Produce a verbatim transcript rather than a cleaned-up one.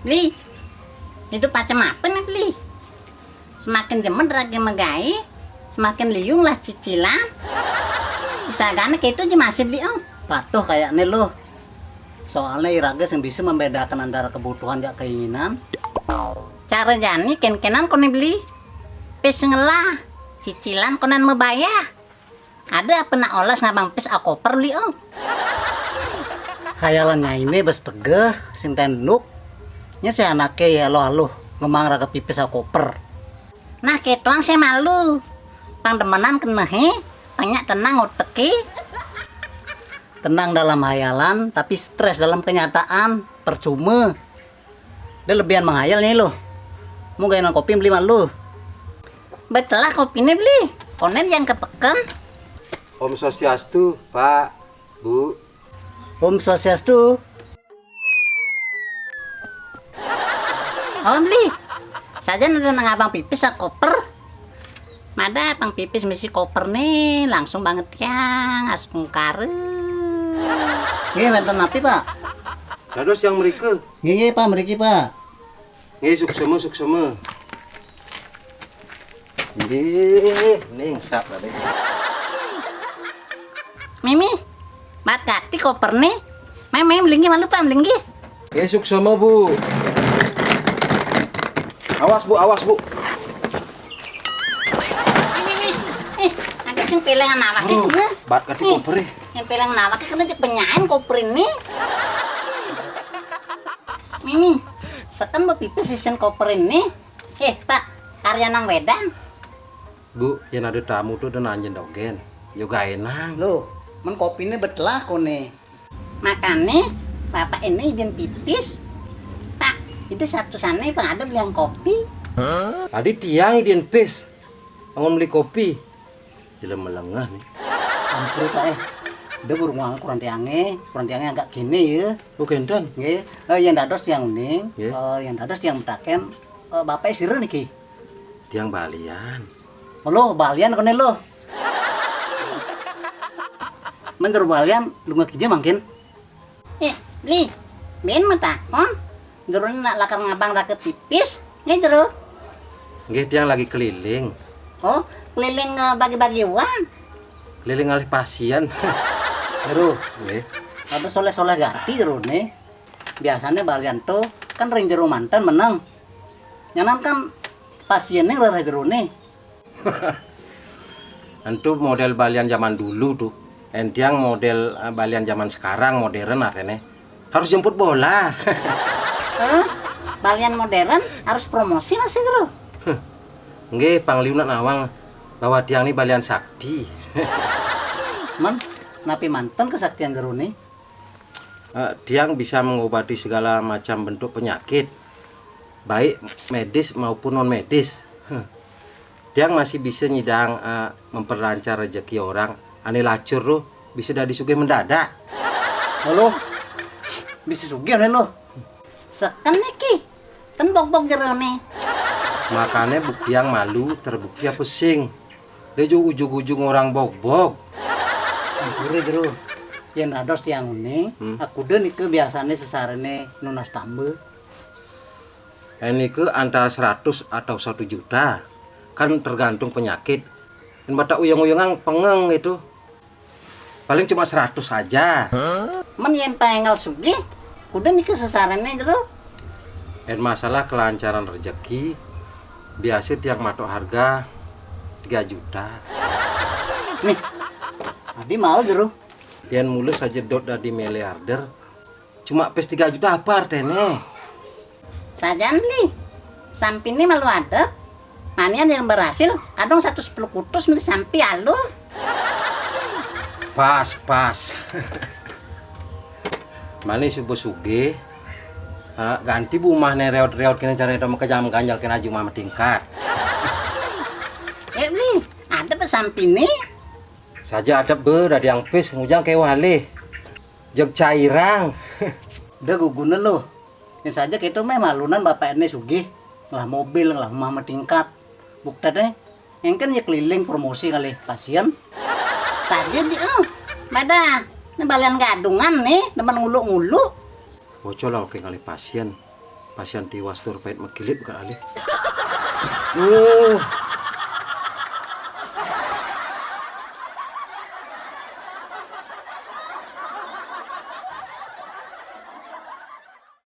Beli, idup macem ape nih, Beli? Semakin jemet rage megai, semakin liung lah cicilan. Usahane keto aja masih, Beli, oh. Patuh kayakne lu. Soalnya irage sing bisa membedakan antara kebutuhan jak keinginan. Cara jani ken-kenan kone, Beli. Pis ngelah, cicilan konen mebayah. Ada ape nak olas ngabang pis akoper, Beli, oh? Khayalan nyaine bes tegeh, sing tenduk. Nya si anake ya aluh-aluh ngemang raga pipis akoper. Nah, ketoang se malu. Pang demenan kenehe, pang nyak tenang uteke. Tenang dalam hayalan, tapi stres dalam kenyataan. Percuma. Dia lebihan menghayal nih lu. Mau gaenan kopi, Beli, malu. Betelah kopine, Beli. Konen yang kepeken. Om Swastiastu, Pak, Bu. Om Swastiastu. Om, Beli. Saja nada nang abang pipis akoper. Mada pang pipis misi koper nih, langsung banget tiang, as pungkare. Nggih, wenten napi, Pak? Dados yang mrike. Nggih, nggih, Pak, mriki, Pak. Nggih, suksema, suksema. Nggih, ning sap kabeh. Mimi, bat kati koper nih. Mem, mem, linggih malu, Pak, linggih. Nggih, suksema, Bu. Awas, Bu, awas, Bu. Ini, nih, nih, angkat sing pelengan awake kena. Bat kati koper, eh. Yang pelengan awake kena jek penyain koper ini. Mimi, seken mau pipis isin koper ini. Eh, Pak, karya nang wedan. Bu, yen ada tamu tuh dan anjen dogen. Yo gaenang. Loh, men kopine betelah kone. Makane, Bapak ini izin pipis. Pak, itu satu sana Pak ada beli yang kopi. Tadi tiang idin pis. Bangun beli kopi. Jelema melengah nih. Ampun, Pak, eh. Dia burung wang kurang tiange, kurang tiange agak kene ya. Oh, kenten. Nggih. Eh, yang dados tiang uning, nggih. Eh, yang dados tiang metaken, eh, Bapak sira niki. Tiang balian. Oh, lo balian kene lo. Men jero balian lunga kija mangkin. Eh, Bli, ben matakon. Jerone nak lakar ngabang raket pipis, nggih, Jero? Nggih, tiang lagi keliling. Oh, keliling, eh, bagi-bagi uang? Keliling ngalih pasien. Jero. Nggih. Ada soleh-soleh gati jerone. Biasane balian to kan ring jero manten meneng. Nyanan kan pasiene rereh jerone. Entu model balian zaman dulu tuh. Entiang model, eh, balian zaman sekarang modern artene. Harus jemput bola. Hah? Balian modern harus promosi masih, Bro? Nggih, pangliunan awang bahwa tiang ini balian sakti. Men, napi manten kesaktian jerone? Eh, tiang bisa mengobati segala macam bentuk penyakit, baik medis maupun non medis. Huh. Tiang masih bisa nyidang, eh, memperlancar rezeki orang. Ane lacur tuh bisa dadi sugih mendadak. Lo bisa sugih ane lo. Seken niki, ten bok-bok jerone. Makane bukti yang malu terbukti apa sing. Dia juga ujung-ujung orang bok-bok. Ampure, Jero. Yen dados tiang uning, hmm, aku de nike biasane sesarene nunas tambe. Eh, nike antara seratus atau satu juta. Kan tergantung penyakit. Yen batak uyang-uyangan pengeng itu. Paling cuma seratus aja. Men yen paengal sugih, kuda nike sesarene, Jero. Yen masalah kelancaran rezeki, biasa tiang matok harga tiga juta. Nih, adi mau, Jero. Yen mulus aja dot dadi miliarder, cuma pes tiga juta apa artene? Sajan, Bli. Sampine malu adep. Manian yang berhasil, kadang satu sepuluh kutus meli sampi alu. Pas, pas. Mani subuh sugih. Ha, ganti bu umah ne reot-reot kene cara itu ke jam ganjal kena jumah tingkat. Eh, Bli, adep sampine. Saja adep be, dadi angpis, ngujang ke wali. Jeg cairang. Udah gugune lo. Yang saja kita meh malunan bapak ini sugih. Ngelah mobil, ngelah rumah metingkat. Buktene, engken ya keliling promosi kali pasien. Saja di, oh. Mada, ini balian gadungan nih, demen ngulu-ngulu. Bocor lah oke kali pasien. Pasian tiwas tur pait magkilid ka alih. Duh,